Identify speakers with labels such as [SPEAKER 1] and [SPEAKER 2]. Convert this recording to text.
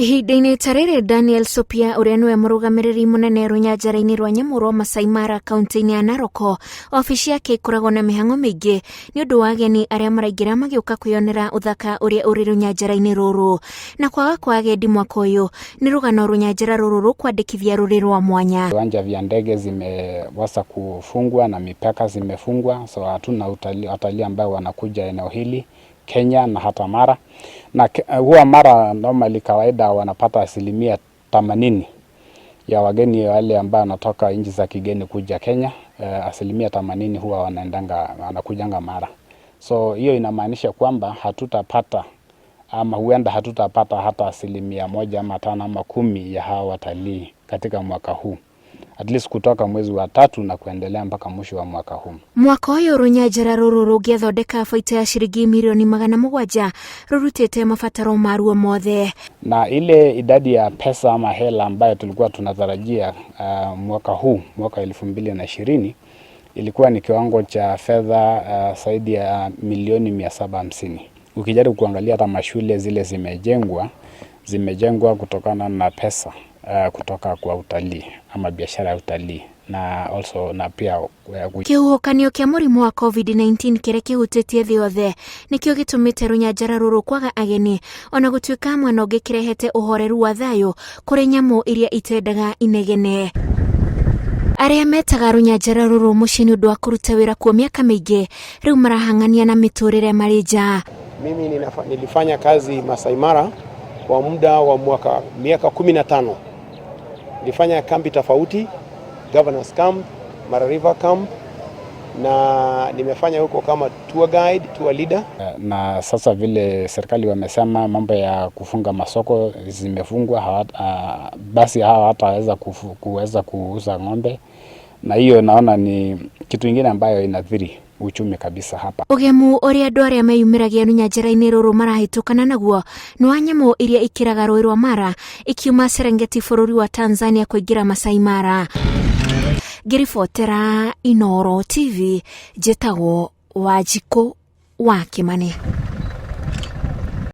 [SPEAKER 1] Ihinda-inĩ ta rĩrĩ, Daniel Sopia ũrĩa nĩwe mũrũgamĩrĩri mũnene rũnyanjara-inĩ rwa nyamũ rwa Masai Mara kaunti-inĩ ya Narok, obici yake ĩkoragwo na mĩhang'o mĩingĩ nĩ ũndũ wa ageni arĩa maraingĩra magĩũka kwĩyonera ũthaka ũrĩa ũrĩ rũnyanjara-inĩ rũrũ. Na kwaga kwa agendi mwaka ũyũ nĩ rũgano rũnyanjara rũrũ rũkwandĩkithia rũrĩ rwa mwanya.
[SPEAKER 2] Viwanja vya ndege zimeweza kufungwa na mipaka zimefungwa, so hatuna watalii ambao wanakuja eneo hili Kenya na hata Mara. Na huwa Mara normally kawaida wanapata 80% ya wageni wale ambao wanatoka nchi za kigeni kuja Kenya, 80% huwa wanaendanga wanakujanga Mara. So hiyo inamaanisha kwamba hatutapata ama huenda hatutapata hata 1% ama 5 ama 10 ya hawa watalii katika mwaka huu, at least kutoka mwezi wa tatu na kuendelea mpaka mwisho wa mwaka huu.
[SPEAKER 1] Mwaka ũyũ rũnyanjara rũrũ rũngĩathondeka baita ya ciringi mirioni 700 rũrutĩte mabataro maruo mothe.
[SPEAKER 2] Na ile idadi ya pesa ama hela ambayo tulikuwa tunatarajia mwaka huu, mwaka 2020, ilikuwa ni kiwango cha fedha zaidi ya milioni 750. Ukijaribu kuangalia hata mashule zile zimejengwa kutokana na pesa kutoka kwa utalii ama biashara ya utalii na also na pia
[SPEAKER 1] Kĩhuhũkanio kĩa mũrimũ wa COVID-19 kĩrĩa kĩhutĩtie thĩ yothe nĩkĩo gĩtũmĩte rũnyanjara rũrũ kwaga ageni, ona gũtuĩka mwena ũngĩ kĩrehete ũhoreru wa thayũ kũrĩ nyamũ iria itendaga inegene. Arĩa metaga rũnyanjara rũrũ mũciĩ nĩ ũndũ wa kũruta wĩra kuo mĩaka mĩingĩ rĩu marahang'ania na mĩtũrĩre marĩ nja.
[SPEAKER 3] Mimi nilifanya kazi Masai Mara kwa muda wa miaka 15. Nilifanya kambi tofauti, Governors Camp, Mara River Camp, na nimefanya huko kama tour guide, tour leader.
[SPEAKER 2] Na sasa vile serikali wamesema mambo ya kufunga masoko zimefungwa, basi hawa hataweza kuweza kuuza ng'ombe, na hiyo naona ni kitu ingine ambayo inaathiri uchumi kabisa hapa.
[SPEAKER 1] Ũgemu ũrĩa andũ arĩa meyumĩragia rũnyanjara-inĩ rũrũ marahĩtũkana naguo nĩ wa nyamũ iria ikĩraga rũĩ rwa Mara ikiuma Serengeti bũrũri wa Tanzania kũingĩra Masai Mara. Ngĩribotera Inooro TV, njĩtagwo Wanjikũ wa Kĩmani.